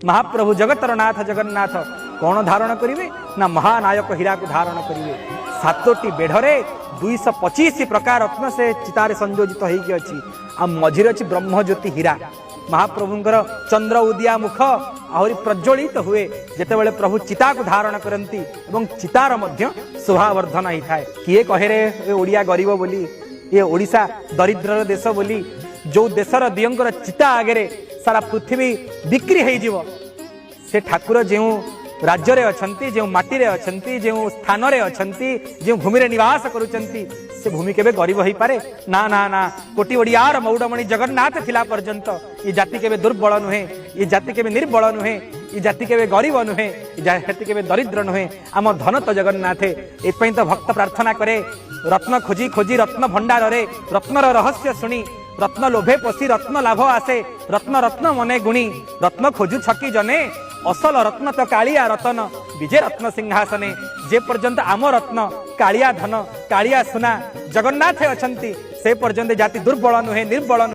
ମହାପ୍ରଭୁ ଜଗତର ନାଥ ଜଗନ୍ନାଥ କ'ଣ ଧାରଣ କରିବେ ନା ମହାନାୟକ ହୀରାକୁ ଧାରଣ କରିବେ। 7ଟି ବେଢ଼ରେ 225 ପ୍ରକାର ରତ୍ନ ସେ ଚିତାରେ ସଂଯୋଜିତ ହେଇକି ଅଛି। ଆଉ ମଝିରେ ଅଛି ବ୍ରହ୍ମଜ୍ୟୋତି ହୀରା। ମହାପ୍ରଭୁଙ୍କର ଚନ୍ଦ୍ର ଉଦିଆ ମୁଖ ଆହୁରି ପ୍ରଜ୍ୱଳିତ ହୁଏ ଯେତେବେଳେ ପ୍ରଭୁ ଚିତାକୁ ଧାରଣ କରନ୍ତି ଏବଂ ଚିତାର ମଧ୍ୟ ଶୋଭାବର୍ଦ୍ଧନ ହେଇଥାଏ। କିଏ କହେରେ ଏ ଓଡ଼ିଆ ଗରିବ ବୋଲି, ଏ ଓଡ଼ିଶା ଦରିଦ୍ରର ଦେଶ ବୋଲି? ଯୋଉ ଦେଶର ଦିଅଙ୍କର ଚିତା ଆଗରେ ସାରା ପୃଥିବୀ ବିକ୍ରି ହେଇଯିବ, ସେ ଠାକୁର ଯେଉଁ ରାଜ୍ୟରେ ଅଛନ୍ତି, ଯେଉଁ ମାଟିରେ ଅଛନ୍ତି, ଯେଉଁ ସ୍ଥାନରେ ଅଛନ୍ତି, ଯେଉଁ ଭୂମିରେ ନିବାସ କରୁଛନ୍ତି, ସେ ଭୂମି କେବେ ଗରିବ ହେଇପାରେ? ନା ନା ନା। କୋଟି ଓଡ଼ିଆର ମଉଡମଣି ଜଗନ୍ନାଥ ଥିଲା ପର୍ଯ୍ୟନ୍ତ ଏ ଜାତି କେବେ ଦୁର୍ବଳ ନୁହେଁ, ଏ ଜାତି କେବେ ନିର୍ବଳ ନୁହେଁ, ଏ ଜାତି କେବେ ଗରିବ ନୁହେଁ, ଏ ଜାତି କେବେ ଦରିଦ୍ର ନୁହେଁ। ଆମ ଧନ ତ ଜଗନ୍ନାଥେ। ଏଥିପାଇଁ ତ ଭକ୍ତ ପ୍ରାର୍ଥନା କରେ, ରତ୍ନ ଖୋଜି ଖୋଜି ରତ୍ନ ଭଣ୍ଡାରରେ ରତ୍ନର ରହସ୍ୟ ଶୁଣି, ରତ୍ନ ଲୋଭେ ପଶି ରତ୍ନ ଲାଭ ଆସେ, ରତ୍ନ ରତ୍ନ ମନେ ଗୁଣି, ରତ୍ନ ଖୋଜୁ ଛକି ଜନେ, ଅସଲ ରତ୍ନ ତ କାଳିଆ ରତନ ବିଜେ ରତ୍ନ ସିଂହାସନେ। ଯେ ପର୍ଯ୍ୟନ୍ତ ଆମ ରତ୍ନ କାଳିଆ ଧନ, କାଳିଆ ସୁନା ଜଗନ୍ନାଥ ଅଛନ୍ତି, ସେ ପର୍ଯ୍ୟନ୍ତ ଜାତି ଦୁର୍ବଳ ନୁହେଁ, ନିର୍ବଳ ନୁହେଁ।